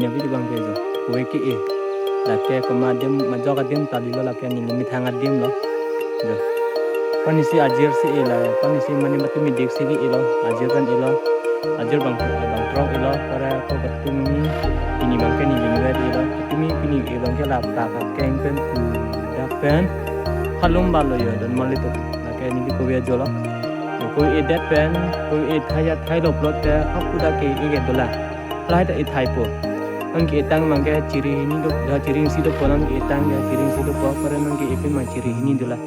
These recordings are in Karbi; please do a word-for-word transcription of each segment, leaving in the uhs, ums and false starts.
Nyabi di bang ke jo. Kove ke-e. Lake komat adim, majok adim ta kalilo, lake neli methang adim lo. Jo. Pini si ajir si e la, pini si mane mati midik si ke-e lo, ajir pen e lo. Ajir bang, bang throk e lo, para ko patumi, pini bang ke neli ningve e lo. Patumi pini e bang ke la prak akeng pen pu dak pen. Halum balo yo, don mali to. Lake neli kove ajo lo. Kove-edet pen, kove-e thai ya thai lo pulote, hapu dak ke-e ke dolang. Lahai ta e thaipo. Non ke-etang bang ke chiri hini do, ya chiri isi dopo, non ke-etang ya chiri isi dopo, para non ke-e pen bang chiri hini dolang.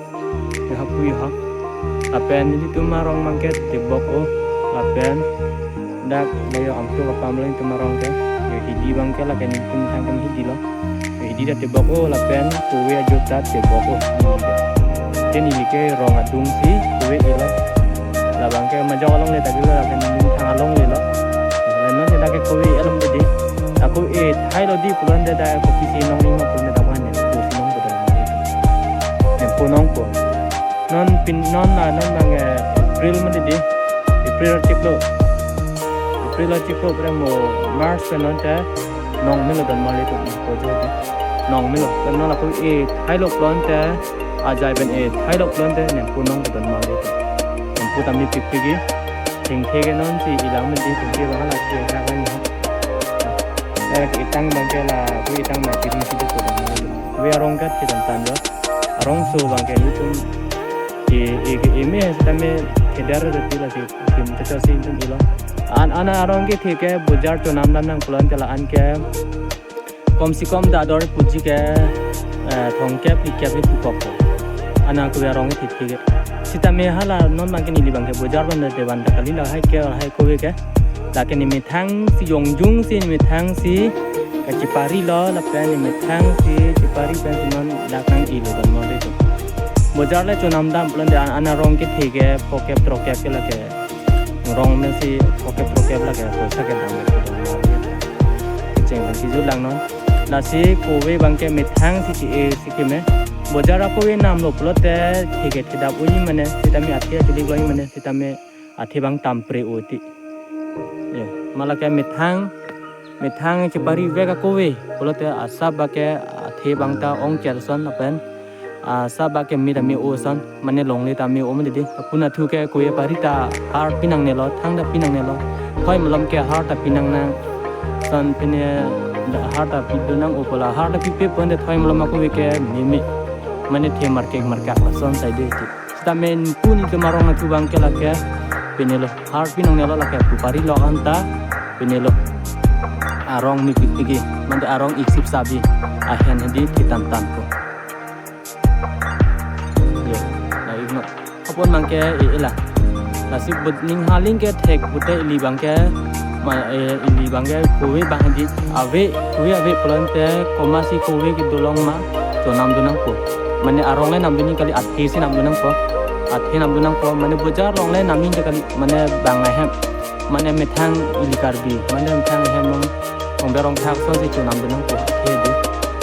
Ya hapu ya ha. Lapen nelitum arong bang ke tebok o. Lapen dak bayo amtu kapam lo nelitum arong ke. Ya hidi bang ke lake nelitum thang pen hidi lo. Ya hidi ta tebok o, lapen kove ajo ta tebok o. Ke neli ke rong adung si kove-e lo. Labang ke majok alongle ta kalilo, lapen nelitum thang alongle lo. Lapen non ke dak ke kove along dei. Ako e thai lo dei pulote dak kopi si nong ningma pulote dak mane. Kopi si nong pulote. Nempo nongpo. Non pini non la non bang, eh, April mati dei. April archiplo. April archiplo pen mo March pen non te nong melo don mali to ko jo dei. Nong melo. Pen non la kove-e thai lo pulote ajai pen e thai lo pulote nempo nong don mali to. Nempo tame pikpik ke. Thengthe ke non si ilang mati, thengthe bang hala ke ka bang. Eh, ke-etang bang ke la, kove-etang bang chiri isi dopo. Kove arong kat ke tan tan jo. Arongso bang ke nelitum. E, e, e, eme sitame kedar de tila si, kim kecho si nelitum e lo. An, ana arong kethe ke bojar chonam dam nang pulote la-an ke. Kom si kom ta ador puji ke, eh, thomkep phlikep ni pukok. Ana kove arong kethe ke. Sitame hala non bang ke neli bang ke bojar bang de bang ta kalilo lahai ke, lahai kove ke. Lake ne methang si jongjung si, ne methang si kachepari lo, lapen ne methang si chepari pen si non dak nang-e lo don mali to. Bojar le chonam dam pulote an, ana arong kethe ke phokep throkkep ke lake. Rong pen si phokep throkkep lake poisa kedam le. Kecheng pen si ju lang non. Lasi kove bang ke methang si ke-e si keme. Bojar akove nam lo pulote theke thedap oi mane, sitame athe achulik lo mane, sitame athe bang tampre oti. Yo, ma lake methang, methang chepari vek akove pulote asap bang ke athe bang ta ongcher ason lapen asap bang ke mit tame o ason, mane longle tame o mati dei. Apun athu ke kove pari ta har pinangne lo, thang ta pinangne lo. Thoi malom ke har ta pinang nang. Son pine har ta pido nang o pu la, har ta pipe pulote thoi malom akove ke meme. Mane the markek markak lason sai dei ti. Sitame pini ke arong athu bang ke lake pine lo. Har pinangne lo lake pupari lo anta pine lo. Arong ni pikpik ke. Mane arong iksip sabi. Ahen hedi thitan tan ko. Yo, na igno. Apun bang ke e, e la. Lasi but ning haling ke thek pute ili bang ke ma, eh, ili bang ke kove bang di ave, kove ave pulote komat si kove kedo long ma chonam do nangpo. Mane arong le nam do ni kali, athe si nam do nangpo. Athe nam do nangpo, mane bojar along le nam ni kali, mane bang ahem. Mane methang ili Karbi, mane methang ahem long, long berong thak ason si chonam do nangpo. Athe dei.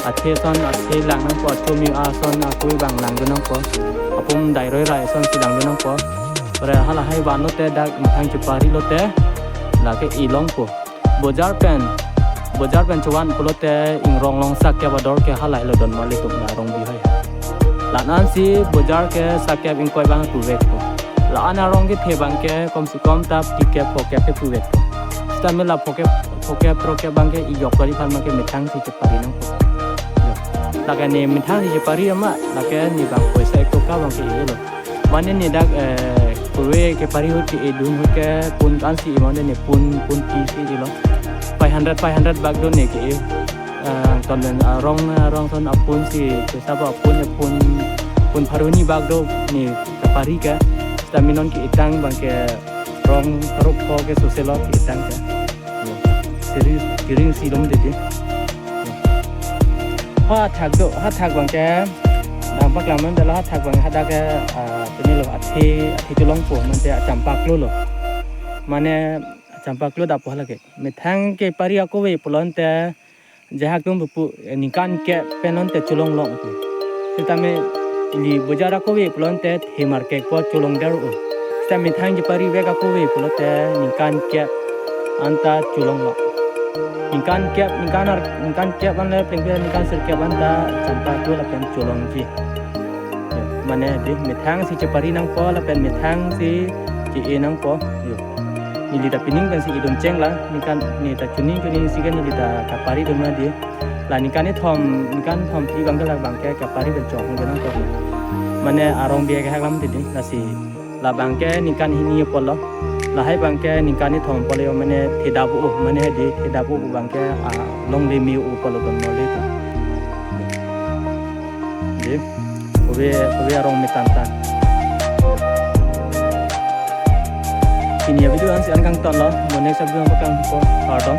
Athe ason, athe lang nangpo, achomi ason, akove bang lang do nangpo. Apum dai roi rai ason si lang do nangpo. Ore halahai vano te dak methang chepari lote lake e longpo. Bojar pen, bojar pen chovan pulote ingrong long sak kep ador ke halahai lo don mali tum la arong bihai. La-an si bojar ke sak kep ingkoi bang puvekpo. La-an arong kethe bang ke kom si kom ta phlikep phokep ke puvekpo. Sitame la phokep, phokep throkkep bang ke ijok kali phan bang ke methang si chepari nangpo. Lake ne methang si chepari ama, lake ne bang poisa ek toka bang ke e lo. Mane ne dak, eh, kove kepari ahut ke-e dun ahut ke pun kan si e, mane ne pun, pun ti si e lo. Five hundred, five hundred bak do ne ke-e. Eh, ton den, ah, rong, ah, rong son apun si, ke sabo apun, apun, pun pharo hini bak do ne kepari ke. Sitame non ke-etang bang ke rong pharo pho ke sose lo ke-etang ke. Siri, kering si lom dei dei. Ha thak do, ha thak bang ke. Dam paklang man dala ha thak bang hadak ke, ah, pini lo athe, athe cholongpo, mante achampak lo lo. Mane achampak lo dapo lake. Methang kepari akove pulote, jahak tum pupu, eh, ningkan kep pen lote cholong longpo. Sitame ili bojar akove pulote, the market po cholong der o. Sitame methang kepari vek akove pulote, ningkan kep anta cholong long. Ningkan kep, ningkan ar, ningkan kep an le plengpe ningkan sirkep an ta champa tu lapen cholongji. Ya, mane di methang si chepari nangpo lapen methang si che-e nangpo. Yo. Neli ta pining pen si idun cheng la, ningkan ne ta chuning chuning si kan neli ta kapari dun ma di. La ningkan ni thom, ningkan thom pi bang ke la bang ke kapari dun chong dun nangpo. Mane arong biya ke hak lam di di, lasi la bang ke ningkan hini apotlo. Lahai bang ke ningkan ni thom apotlo yo mane thedap o, mane di thedap o bang ke, ah, longle me o apotlo dun mo le tu. Di, ove, ove arong me tan tan. Pini a-video ansi an kangtonlo, mo next a-video pakangpo, kardom.